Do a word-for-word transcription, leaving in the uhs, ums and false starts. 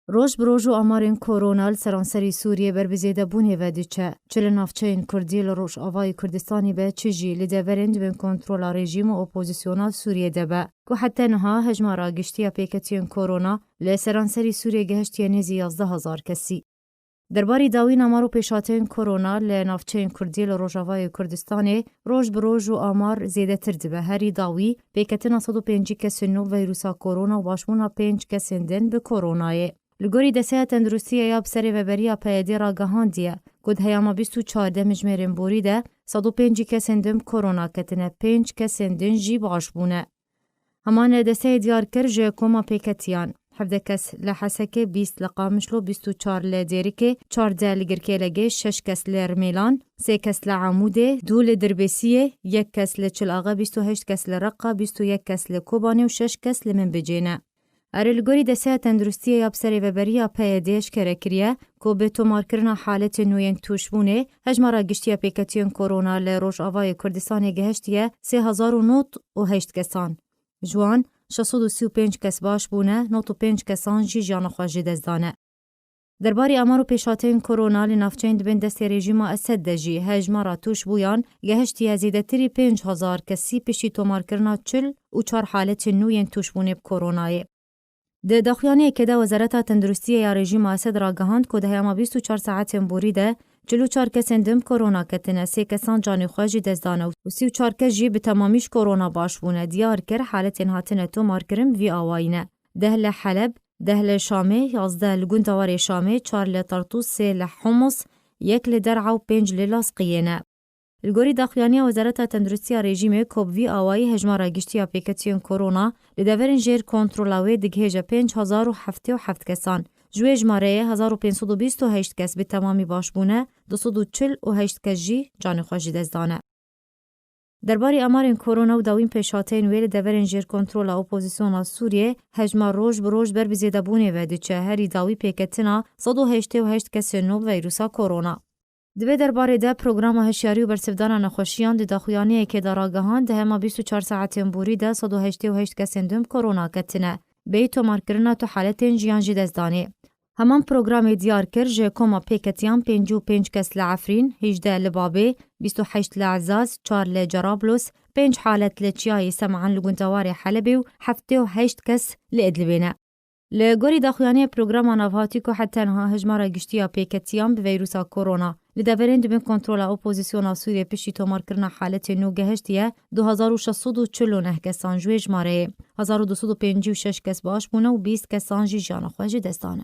Roj bi roj û amarên korona li seranserî Sûriyê ber bi zêdebûnê ve diçe. Çi li navçeyên Kurdî li Rojavayê Kurdistanê be, çi jî li deverên di bin kontrola rejîm û opozisyona Sûriyê de be, ku heta niha hejmara giştî ya pêketiyên korona li seranserî Sûriyê gehiştiye nêzî yazdeh hezar kesî. Derbarî dawîn amar û pêşhateyên korona li navçeyên Kurdî li Rojavayê Kurdistanê roj bi roj û amar zêdetir dibe. Herî dawî pêketina sed û pêncî kesên nû veyrusa korona û başbûna pênc kesên din bi koronayê. Li gorî Desteya Tenduristiyê ya bi serêveberiya P Y D'ê ragihandiye ku di heyama bîst û çar demjimêrên borî de sed û pêncî kesên din bi korona ketine, pênc kesên din jî baş bûne. Heman desteyê diyar kir ji koma pêketiyan, hevdeh kes li Hesekê, bîst li Qamişlo, bîst û çar li Dêrikê, çardeh li Girkêlegê, şeş kes li Rimêlan, sê kes li Amûdê, du li Dirbêsiyê, yek kes li Çilaxe, bîst û heşt kes li Reqa, bîst û yek kes li Kobanê û şeş kes li Minbicê ne. Erê, li gorî Desteya Tenduristiyê ya bi serêveberiya P Y D'ê eşkere kiriye ku bi tomarkirina haletên nû yên tûşbûnê, hejmara giştî ya pêketiyên korona li Rojavayê Kurdistanê gehiştiye sê hezar û nod û heşt kesan. Ji wan şeş sed û sî û pênc kes baş bûne, nod û pênc kesan jî jiyana xwe ji dest dane. Derbarê amar û pêşhateyên korona li navçeyên di bin destê rejîma Esed de jî hejmara tûşbûyan gehiştiye zêdetirî pênc hezar kesî piştî tomarkirina çil û çar haletên nû yên tûşbûnê bi koronayê. Di daxuyaniyekê de Wezareta Tenduristiyê ya rejîma Esed ragihand ku di heyama bîst û çar saetên borî de çil û çar kesên din bi korona ketine, sê kesan canê xwe ji dest dane û sî û çar kes jî bi temamî ji korona baş bûne. Diyar kir, haletên hatine tomarkirin bi vî awayî ne: deh li Heleb, deh li Şamê, yazdeh li gundewarê Şamê, çar li Tartûs, sê li Humus, yek li Der'a û pênc li Lazqiyê ne. Li gorî daxuyaniya Wezareta Tenduristiya rejîmê ku bi vî awayî hejmara giştî ya pêketiyên korona li deverên jêr kontrola wê digihêje pênc hezar û heftê û heft kesan. Ji wê jimareyê hezar û pênc sed û bîst û heşt kes bi temamî baş bûne, du sed û çil û heşt kes jî canê xwe ji dest dane. Derbarê amarên korona û dawîn pêşhateyên wê li deverên jêr kontrola opozisyona Sûriyê, hejmar roj bi roj ber bi zêdebûnê ve diçe, herî dawî pêketina sed û heştê û heşt kesên nû bi veyrusa korona. Di vê derbarê de programa hişyarî û bersivdana nexweşiyan di daxuyaniyekê de ragihand, di hema bîst û çar saetên borî de sed û heştê û heşt kesên din bi korona ketine. Bêyî tomarkirina tu haletên jiyan ji dest danê. Heman programê diyar kir, ji koma pêketiyan pêncî û pênc kes li Efrîn, hêjdeh li Babê, bîst û heşt li Ezaz, çar li Cerablos, pênc halet li Çiyayê Sem'an li gundewarê Helebê û heftê û heşt kes li Idlibê ne. Li gorî daxuyaniyê programa navhatî ku heta niha hejmara giştî ya pêketiyan bi veyrusa korona li deverên di bin kontrola opozisyona Sûriyê piştî tomarkirina haletên nû gehiştiye du hezar û şeş sed û çil û neh kesan, ji wê jimareyê hezar û du sed û pêncî û şeş kes baş bûne û bîst kesan jî jiyana xwe ji dest dane.